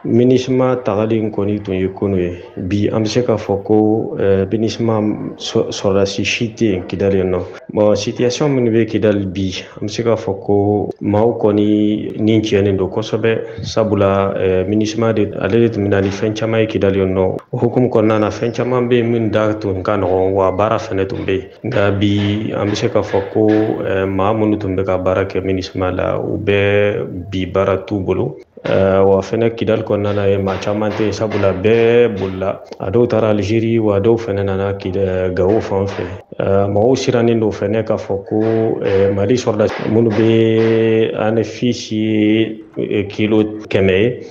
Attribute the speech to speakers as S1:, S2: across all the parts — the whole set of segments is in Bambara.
S1: MINUSMA tagali in kɔni tun ye kunu ye. Bi an bɛ se k'a fɔ ko MINUSMA sɔrɔdasi si tɛ yen Kidali yen nɔ. Bon, situation minnu bɛ Kidali bi, an bɛ se k'a fɔ ko maaw kɔni ni tiɲɛnen don kosɛbɛ, sabula MINUSMA de ale de tun bɛ na ni fɛn caman ye Kidali yen nɔ. O hukumu kɔnɔna na, fɛn caman bɛ yen min da tun ka nɔgɔn, wa baara fɛnɛ tun bɛ yen. Nka bi an bɛ se k'a fɔ ko maa minnu tun bɛ ka baara kɛ MINUSMA la, u bɛɛ bi baara t'u bolo. Wa fɛnɛ Kidali kɔnɔna na ye, maa caman tɛ yen, sabula bɛɛ bolila. A dɔw taara Algérie, wa dɔw fɛnɛ nana Gawo fan fɛ. Mɔgɔw sirannen don fɛnɛ k'a fɔ ko Mali sɔrɔdasi minnu bɛ ANFIS ye kilo 100 ye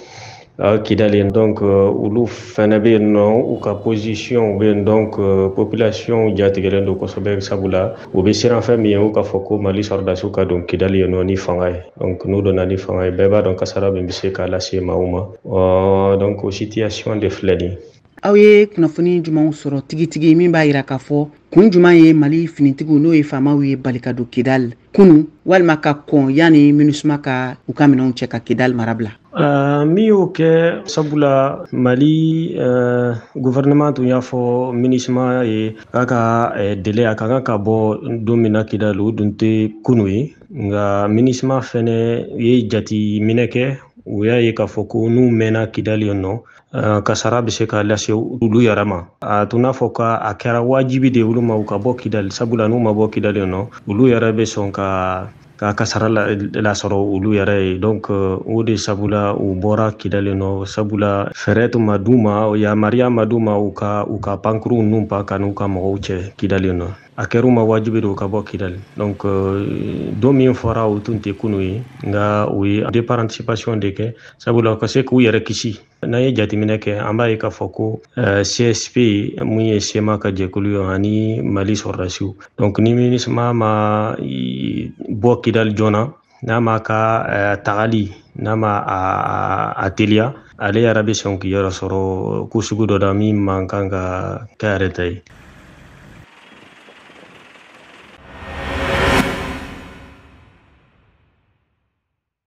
S1: Kidali, donc olu fɛnɛ bɛ yen nɔ, u ka position bɛ yen, donc population jatigɛlen don kosɛbɛ, sabula u bɛ siran fɛn min ye, u k'a fɔ ko Mali sɔrɔdasiw ka don Kidali yen nɔ ni fanga ye. Donc n'u donna ni fanga ye, bɛɛ b'a dɔn kasara min bɛ se k'a lase maaw ma. Donc o situation de filɛ nin ye.
S2: Aw ye kunnafoni jumɛnw sɔrɔ tigitigi min b'a yira k'a fɔ kun jumɛn ye Mali finitigiw, n'o ye faamaw ye, bali ka don Kidali kunu walima ka kɔn yanni MINUSMA ka u ka minɛnw cɛ ka Kidali mara bila?
S1: Min y'o kɛ, sabula Mali gouvernement tun y'a fɔ MINUSMA ye k'a ka délai a ka kan ka bɔ don min na Kidali, o dun tɛ kunu ye. Nka MINUSMA fɛnɛ ye jateminɛ kɛ, u y'a ye k'a fɔ ko n'u mɛnna Kidali yen nɔ, kasara bɛ se ka lase olu yɛrɛ ma. A tun n'a fɔ k'a kɛra wajibi de olu ma u ka bɔ Kidali, sabula n'u ma bɔ Kidali yen nɔ, olu yɛrɛ bɛ sɔn ka kasara lasɔrɔ olu yɛrɛ ye. Donc o de sabula u bɔra Kidali nɔ, sabula fɛɛrɛ tun ma d'u ma, yamaruya ma d'u ma u ka pankurunw ninnu pan ka n'u ka mɔgɔw cɛ Kidali nɔ. A kɛra u ma wajibi de u ka bɔ Kidali. Donc don min fɔra, o tun tɛ kunu ye, nka u ye départ anticipation de kɛ, sabula u ka se k'u yɛrɛ kisi. N'an ye jateminɛ kɛ, an b'a ye k'a fɔ ko CSP mun ye SEMA ka jɛkulu ye ani Mali sɔrɔdasiw, donc ni MINUSMA ma bɔ Kidali joona, n'a ma ka tagali n'a ma a teliya, ale yɛrɛ bɛ sɔn k'i yɛrɛ sɔrɔ ko sugu dɔ la min man kan ka kɛ yɛrɛ ta ye.